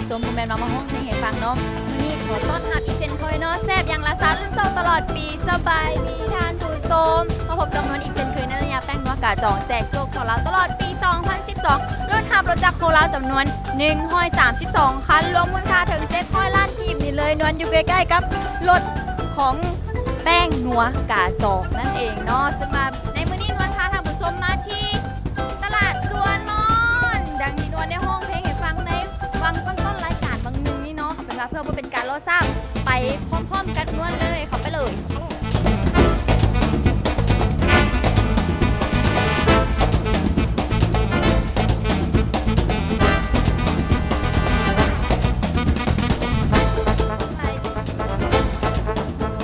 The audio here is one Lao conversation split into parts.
ຊົມ ບໍ່ແມ່ນວ່າມາຮ້ອງເພງໃຫ້ຟັງເນາະ. ມື້ນີ້ຂໍຕ້ອນຮັບອີກເຊັ່ນເຄີຍເນາະ ແຊບຢ່າງລາຊາລຸ້ນໂຊກຕະຫຼອດປີ. ສະບາຍດີທ່ານຜູ້ຊົມ ມາພົບກັບນວນອີກເຊັ່ນເຄີຍໃນໄລຍະແປ້ງນົວກາຈອງ ແຈກໂຊກທົ່ວລາວຕະຫຼອດປີສອງພັນສິບສອງ ລຸ້ນຮັບລົດຈັກໂຮລາວຈຳນວນໜຶ່ງຮ້ອຍສາມສິບສອງຄັນ ລວມມູນຄ່າເຖິງເຈັດຮ້ອຍລ້ານກີບນີ້ເລີຍ. ນວນຢູ່ໃກ້ໆກັບລົດຂອງແປ້ງນົວກາຈອງນັ້ນເອງເນາະ. ເຊິ່ງວ່າໃນມື້ນີ້ນວນພາທ່ານຜູ້ຊົມມາທີ່ຕະຫຼາດສວນມອນ ດັ່ງທີ່ນວນໄດ້ຮ້ອງເພງໃຫ້ຟັງໃນວັງຕົ້ນໆລາຍການວັງໜຶ່ງນີ້ເນາະ. ເອົາເປັນວ່າເພື່ອບໍ່ເປັນການລໍຊ້າ ໄປພ້ອມໆກັບນວນເລີຍ ເຂົ້າໄປເລີຍ. ໂ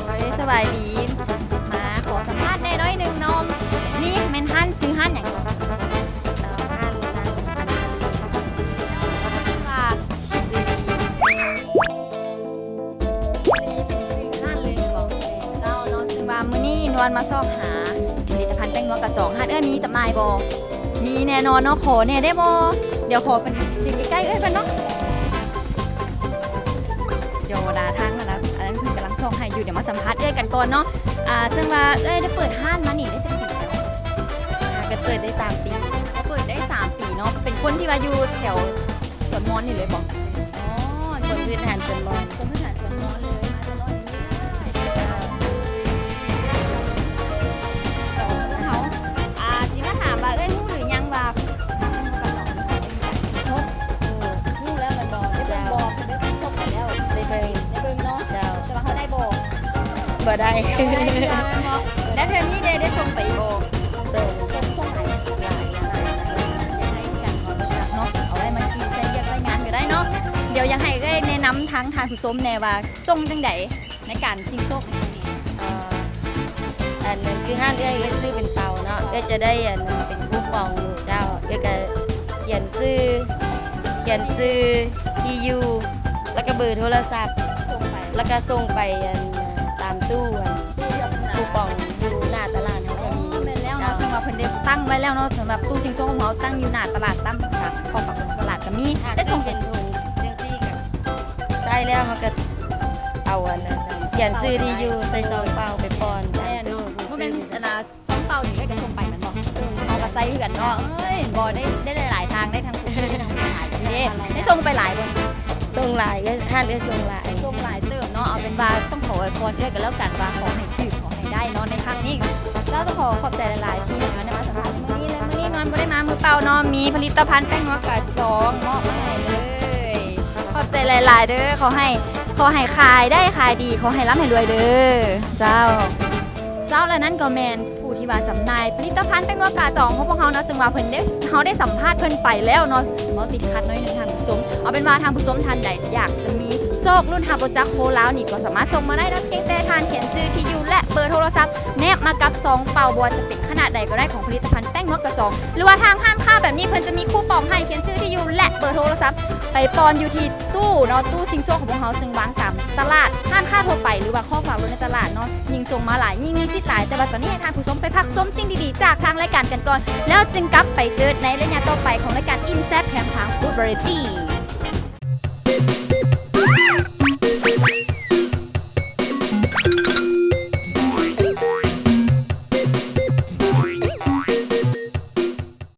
ອ້ຍ ສະບາຍດີ ມາຂໍສຳພາດແດ່ໜ້ອຍໜຶ່ງເນາະ. ນີ້ແມ່ນຮ້ານ ຊື່ຮ້ານຫຍັງ? ເອີ ຮ້ານນາງ ອັນສະລີ ວ່າຊື່ດີ ເຈົ້າເນາະ. ເຊິ່ງວ່າມື້ນີ້ນວນມາຊອກຫາຜະລິດຕະພັນແປ້ງນົວກາຈອງ ຮ້ານເອື້ອຍມີຈຳໜ່າຍບໍ່? ມີແນ່ນອນເນາະ. ຂໍແດ່ໄດ້ບໍ່? ດຽວຂໍເພິ່ນຢືນໃກ້ໆເອື້ອຍເພິ່ນເນາະ. ດຽວດາທາງນັ້ນນະ ອັນນັ້ນເພິ່ນກຳລັງຊອກໃຫ້ຢູ່. ດຽວມາສຳພາດເອື້ອຍກັນກ່ອນເນາະ. ອ່າ ເຊິ່ງວ່າເອື້ອຍໄດ້ເປີດຮ້ານມານີ້ໄດ້ຈັກປີແລ້ວ? ຫາກະເປີດໄດ້ສາມປີ. ເປີດໄດ້ສາມປີເນາະ. ເປັນຄົນທີ່ວ່າຢູ່ແຖວສວນມອນນີ້ເລີຍບໍ່? ອໍ ຄົນພື້ນຖານສວນມອນ. ຄົນພື້ນຖານສວນມອນເລີຍ ມາແຕ່ນ້ອຍເລີຍ. ເຮົາ ອ່າ ຊິມາຖາມວ່າ ເອື້ອຍຮູ້ຫຼືຍັງວ່າ ເອີ ຮູ້ແລ້ວແມ່ນບໍ່? ໄດ້ເບິ່ງບໍ່? ເພິ່ນໄດ້ເບິ່ງໄປແລ້ວ. ໄດ້ເບິ່ງ ໄດ້ເບິ່ງເນາະ. ເຈົ້າ ແຕ່ວ່າເຮົາໄດ້ບໍ່? ບໍ່ໄດ້ ຍັງບໍ່ໄດ້ເທື່ອແມ່ນບໍ່? ແລ້ວເທື່ອນີ້ໄດ້ ໄດ້ສົ່ງໄປບໍ່? ສົ່ງ ສົ່ງ ສົ່ງຫຼາຍ ຫຼາຍ ຫຼາຍ ຫຼາຍ ຢາກໃຫ້ກັນເນາະ ເນາະ ເອົາໄວ້ມາຂີ່ໃຊ້ວຽກໃຊ້ງານກໍໄດ້ເນາະ. ດຽວຢາກໃຫ້ເອື້ອຍແນະນຳທາງທ່ານຜູ້ຊົມແດ່ວ່າ ສົ່ງຈັ່ງໃດໃນການຊິງໂຊກໃນຄັ້ງນີ້? ເອີ ອັນນັ້ນຄືຮ້ານເອື້ອຍ ເອື້ອຍຊື້ເປັນເປົາເນາະ. ເອື້ອຍຈະໄດ້ອັນເປັນຄູປອງຢູ່ເຈົ້າ. ເອື້ອຍກະຂຽນຊື່ ຂຽນຊື່ ທີ່ຢູ່ ແລ້ວກະເບີໂທລະສັບ ແລ້ວກະສົ່ງໄປອັນຕາມຕູ້ອັນຄູປອງຢູ່ໜ້າຕະຫຼາດເຮົາກະມີ. ອໍ ແມ່ນແລ້ວເນາະ. ເຈົ້າ ເຊິ່ງວ່າເພິ່ນໄດ້ຕັ້ງໄວ້ແລ້ວເນາະ ສຳລັບຕູ້ຊິງໂຊກຂອງເຮົາ ຕັ້ງຢູ່ໜ້າຕະຫຼາດ ຕາມຂອບປະຕູຕະຫຼາດກະມີ. ໄດ້ສົ່ງເປັນຖົງຈັ່ງຊີ້ກະ ໃຊ້ແລ້ວເຮົາກະເອົາອັນນັ້ນ ຂຽນຊື່ທີ່ຢູ່ໃສ່ຊອງເປົາໄປປ່ອນຕາມຕູ້. ບໍ່ແມ່ນອັນນ່າ ຊອງເປົານີ້ໄດ້ກະສົ່ງໄປແມ່ນບໍ່? ເຮົາກະໃຊ້ເຮືອນເນາະ. ເອີຍ ບໍ່ໄດ້ ໄດ້ຫຼາຍໆທາງ ໄດ້ທັງຜູ້ຊື້ທັງຜູ້ຂາຍເດ້. ໄດ້ສົ່ງໄປຫຼາຍບໍ່? ສົ່ງຫຼາຍ ຮ້ານເອື້ອຍສົ່ງຫຼາຍ ສົ່ງຫຼາຍເຕີບເນາະ. ເອົາເປັນວ່າຕ້ອງຂໍອວຍພອນເອື້ອຍກັນແລ້ວກັນວ່າ ຂໍໃຫ້ຖືກ ຂໍໃຫ້ໄດ້ເນາະໃນຄັ້ງນີ້. ເຈົ້າ ຕ້ອງຂໍຂອບໃຈຫຼາຍໆທີ່ໃຫ້ນວນໄດ້ມາສຳພາດໃນມື້ນີ້ເລີຍ. ມື້ນີ້ນວນບໍ່ໄດ້ມາມືເປົ່າເນາະ ມີຜະລິດຕະພັນແປ້ງນົວກາຈອງມອບມາໃຫ້ເລີຍ. ຂອບໃຈຫຼາຍໆເດີ. ຂໍໃຫ້ ຂໍໃຫ້ຂາຍໄດ້ຂາຍດີ ຂໍໃຫ້ລ່ຳໃຫ້ລວຍເດີ. ເຈົ້າ ເຈົ້າ ແລະນັ້ນກໍແມ່ນຜູ້ທີ່ວ່າຈຳໜ່າຍຜະລິດຕະພັນແປ້ງນົວກາຈອງຂອງພວກເຮົາເນາະ ເຊິ່ງວ່າເພິ່ນໄດ້ ເຮົາໄດ້ສຳພາດເພິ່ນໄປແລ້ວເນາະ. ເວົ້າຕິດຂັດໜ້ອຍໜຶ່ງທ່ານຜູ້ຊົມ. ເອົາເປັນວ່າທ່ານຜູ້ຊົມທ່ານໃດຢາກຈະມີໂຊກລຸ້ນຮັບລົດຈັກໂຄລາວນີ້ ກໍສາມາດສົ່ງມາໄດ້ເນາະ ພຽງແຕ່ທ່ານຂຽນຊື່ທີ່ຢູ່ ແລະ ເບີໂທລະສັບ ແນບມາກັບຊອງເປົາ ບໍ່ວ່າຈະເປັນຂະໜາດໃດກໍໄດ້ຂອງຜະລິດຕະພັນແປ້ງນົວກາຈອງ ຫຼືວ່າທາງຮ້ານຄ້າແບບນີ້ ເພິ່ນຈະມີຄູປອງໃຫ້ ຂຽນຊື່ທີ່ຢູ່ ແລະ ເບີໂທລະສັບ ໄປປ່ອນຢູ່ທີ່ຕູ້ເນາະ ຕູ້ຊິງໂຊກຂອງພວກເຮົາ ເຊິ່ງວາງຕາມຕະຫຼາດ ຮ້ານຄ້າທົ່ວໄປ ຫຼືວ່າຄອກຝາກລົດໃນຕະຫຼາດເນາະ. ຍິ່ງສົ່ງມາຫຼາຍ ຍິ່ງມີສິດຫຼາຍ. ແຕ່ວ່າຕອນນີ້ໃຫ້ທ່ານຜູ້ຊົມໄປພັກຊົມສິ່ງດີໆຈາກທາງລາຍການກັນກ່ອນ ແລ້ວຈຶ່ງກັບໄປເຈີໃນໄລຍະຕໍ່ໄປຂອງລາຍການອີ່ມແຊບແຖມທາງ Food Variety.